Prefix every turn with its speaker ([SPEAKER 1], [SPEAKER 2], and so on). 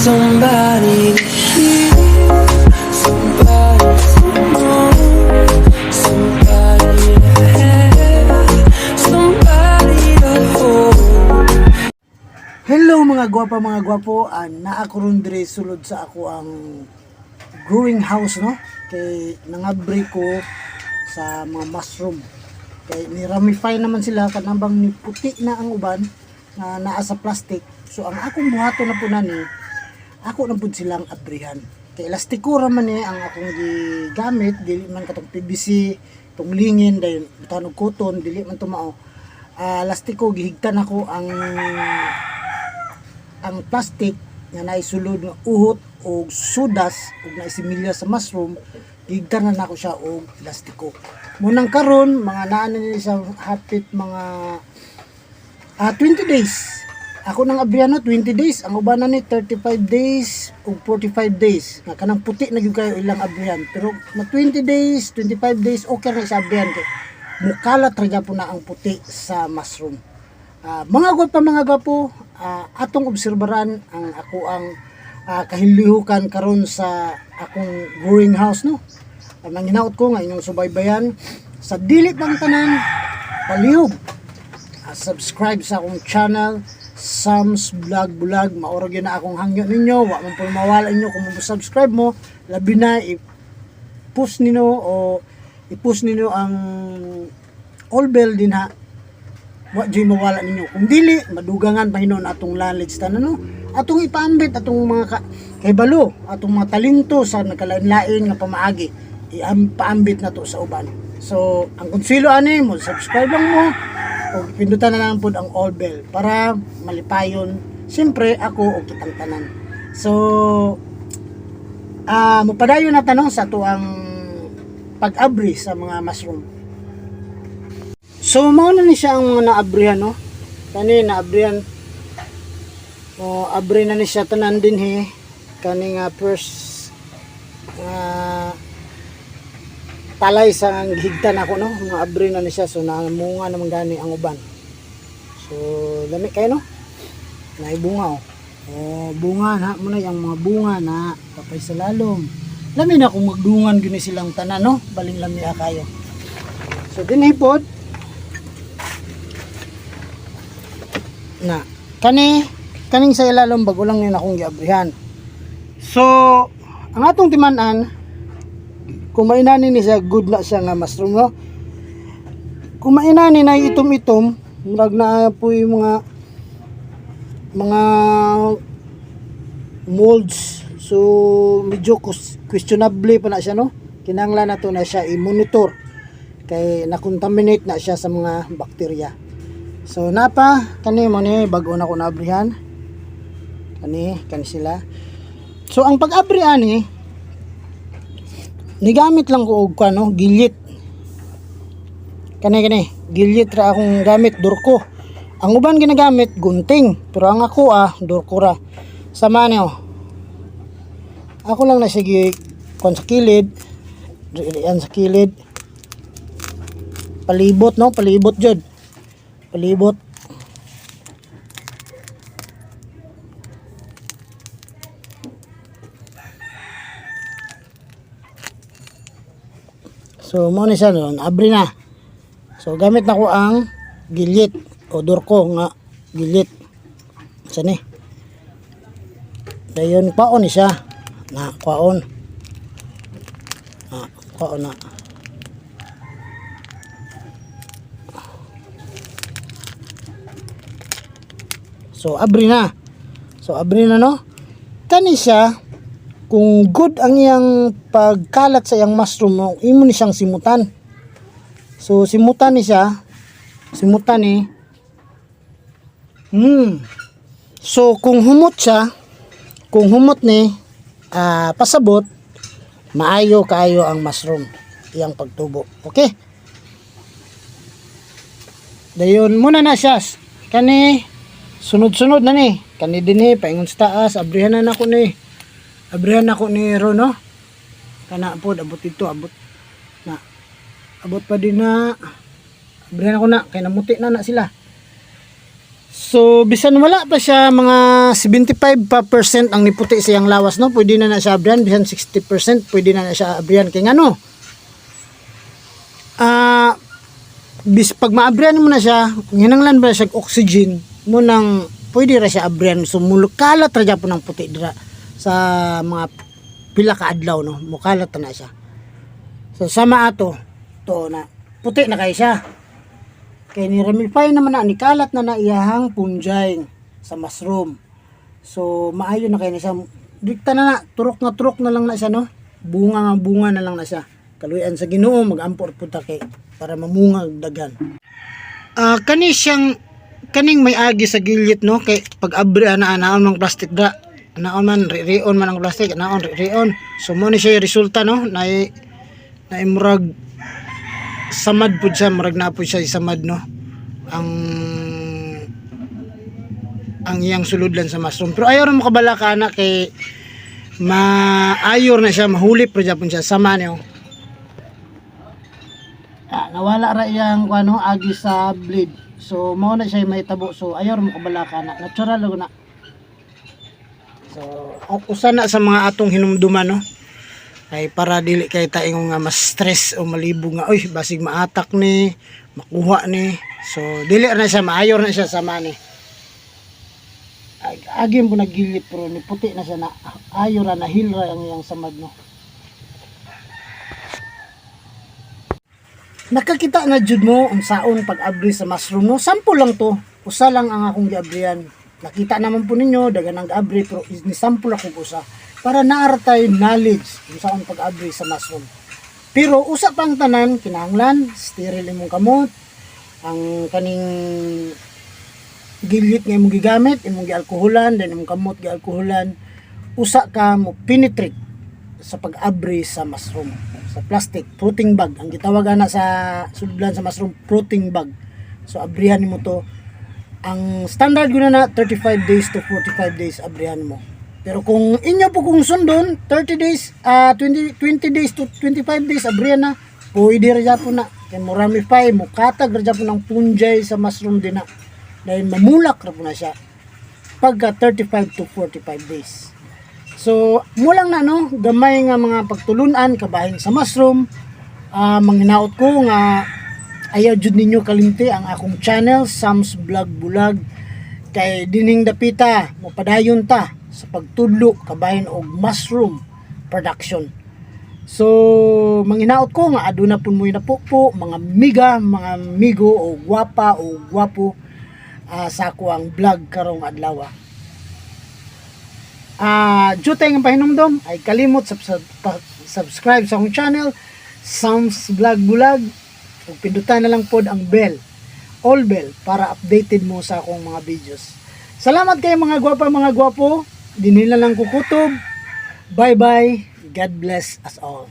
[SPEAKER 1] Somebody to hear, somebody to know, somebody to have, somebody to hold.
[SPEAKER 2] Hello mga gwapa, mga gwapo, naa ko ron diri sulod sa ako ang growing house, no, kay nangabri ko sa mga mushroom kay ni ramify naman sila, kanang ni puti na ang uban na naa sa plastic. So ang akong buhaton na po nani, ako na pud silang abrihan kay elastiko ra man ni ang akong gigamit, dili man katong PVC tong lingin, dayon butan og cotton, dili man tumao. Elastiko, gihigtan ako ang plastic nga naisulod nga uhot og sudas ug naisimilya sa mushroom. Gihigtan na nako siya og elastiko. Munang karon mga naa na ni sa hapit mga 20 days ako nang abrihan, no? 20 days ang uban na ni, 35 days ug 45 days nga kanang puti na gyud kayo ilang abrihan, pero na 20 days, 25 days, okay na sa abrihan kay mukalat ra gyapon na ang puti sa mushroom. Mga gwapa, mga gwapo, atong obserbaran ang ako ang kahilihukan karon sa akong growing house, no. Ang hinaot ko nga inyong subaybayan. Sa dili pang tanan, palihog subscribe sa akong channel, Sam's Vlog Vlog. Maura gyud na akong hangyo ninyo, wa man po mawala inyo kung mo subscribe mo, labi na i-push nino o i-push nino ang all bell din ha, wa jud mawala ninyo. Kung dili, madugangan pa hinuon atong knowledge tanan, no, atong ipaambit atong mga kahibalo, atong mga talento sa nagkalain-lain nga pamaagi, ipaambit na to sa uban. So ang konsilo ani mo, subscribe lang mo o pindutan na lang pod ang all bell para malipayon siyempre ako o kitang tanan. So mopadayon na tanong sa ato ang pag-abri sa mga mushroom. So mao na ni siya ang mga naabrihan, no. Kani naabrihan. O abri na ni siya tanan dinhi kani nga first nga palay sa ang gihigtan ako, no. Mga abri na ni siya, so namunga naman gani ang uban. So lami kayo, no. Naay bunga, oh. Oh, bunga na mo na yung mga bunga na papay sa lalom. Lami na kung magdungan gyud ni silang tanan, no. Baling lami kayo. So dinhi pod na kani kaning sa ilalom, bago lang yun akong giabrihan. So ang atong timan-an, kung mainani ni siya, good na siya nga mushroom, no. Kung mainani na itom-itom, murag na po yung mga molds, so medyo questionable pa na siya, no. Kinahanglan na to na siya i-monitor kay na-contaminate na siya sa mga bakterya. So napa kani mo ni bago na ko naabrihan kani kani sila. So ang pag-abri ani, nigamit lang ko og kuan, no, gilyit. Kani kani gilyit ra akong gamit, durko. Ang uban ginagamit gunting, pero ang ako durko ra. Sama niyo, ako lang na sige kuan sa kilid, yan sa kilid, palibot, no, palibot jud, palibot. So mo ni siya, no, abri na. So gamit na ko ang gilyit o durko nga gilyit. Sa ni. Dayon paon ni siya. Na kwaon. Na kwaon na. So abri na. So abri na, no. Kani siya, kung good ang iyang pagkalat sa iyang mushroom, no, imo ni siyang simutan. So simutan ni siya. Simutan ni. So kung humot siya, kung humot ni pasabot maayo kaayo ang mushroom iyang pagtubo. Okay? Dayon muna na siya. Kani sunod-sunod na ni. Kani dinhi paingon sa taas, abrihan na nako ni. Abrihan nako ni ro, no. Kana pod abot dito, abot na. Abot pa din na. Abrihan ako na kay namuti na na sila. So bisan wala pa siya mga 75 pa percent ang niputi sa iyang lawas, no, pwede na na siya abrihan. Bisan 60% pwede na na siya abrihan kay ngano, bis pag maabrihan mo na siya, hinanglan ba siya og oxygen mo nang pwede ra siya abrihan. So mukalat ra gyapon ang puti dira sa mga pila ka adlaw, no, mukalat na siya. So sama ato to na puti na kay siya kay ni ramify naman na, nikalat na na iyahang punjay sa mushroom. So maayo na kay na siya. Dikta na na, turok nga turok na lang na siya, no, bunga nga bunga na lang na siya. Kaluyan sa Ginoo, magampor pud ta kay para mamunga og daghan. Kani siyang kaning may agi sa gilit, no, kay pag abri ana, anaon mang plastic dra, anaon man ririon man ang plastic, anaon ririon. So mo ni siya yung resulta, no, na naimurag samad pud siya, murag na pud siya samad, no, ang iyang suludlan sa mushroom. Pero ayaw ra mo kabala ka ana kay maayor na siya, mahulip ra japon siya sama niyo. Nawala ra iyang ano agi sa blade. So mao na siya mahitabo. So ayaw ra mo kabala ka na, natural ra na. So usa na sa mga atong hinumduman, no, ay para dili kay tayo nga mas stress o malibog nga, uy, basig maatak ni, makuha ni. So dili na siya, maayor na siya sama ni. Agi mo nagilip pero ni puti na siya na, ayo ra na, hilra ang iyang samad, no. Nakakita na jud mo unsaon pag-abri sa mushroom, no. Sample lang to, usa lang ang akong giabrihan. Nakita naman po ninyo daghan ang giabri, pero ni sample ako og usa para naa ra tay knowledge unsaon pag-abri sa mushroom. Pero usa pang tanan, kinahanglan sterile imong kamot, ang kaning gilit nga imong gigamit imong gialkoholan, then imong kamot gialkoholan. Usa ka mo penetrate sa pag-abri sa mushroom sa plastic fruiting bag. Ang gitawag ana sa suludlan sa mushroom, fruiting bag. So abrihan nimo to. Ang standard gyud na 35 days to 45 days abrihan mo. Pero kung inyo po kung sundon 30 days, 20, 20 days to 25 days abrihan na, pwede ra gyapon na kay mo ramify, mo katag ra gyapon ang fungi sa mushroom din na, dahil mamulak ra po na siya pagka 35 to 45 days. So, mulang na, no, gamay nga mga pagtulunan kabahin sa mushroom. Manghinaot ko nga ayaw jud ninyo kalimti ang akong channel, Sam's Vlog Bulag, kay dining dapita mopadayon ta sa pagtudlo kabahin og mushroom production. So, manghinaot ko nga aduna pun mo'y napupo, mga miga, mga migo o gwapa o gwapo sa ako ang vlog karong adlaw. Jutay nga pahinumdom ay kalimot subscribe sa akong channel, Sam's Vlog Bulag, ug pindutan na lang pod ang bell, all bell, para updated mo sa akong mga videos. Salamat kayo, mga gwapa, mga gwapo. Dinhi na lang kukutob. Bye bye. God bless us all.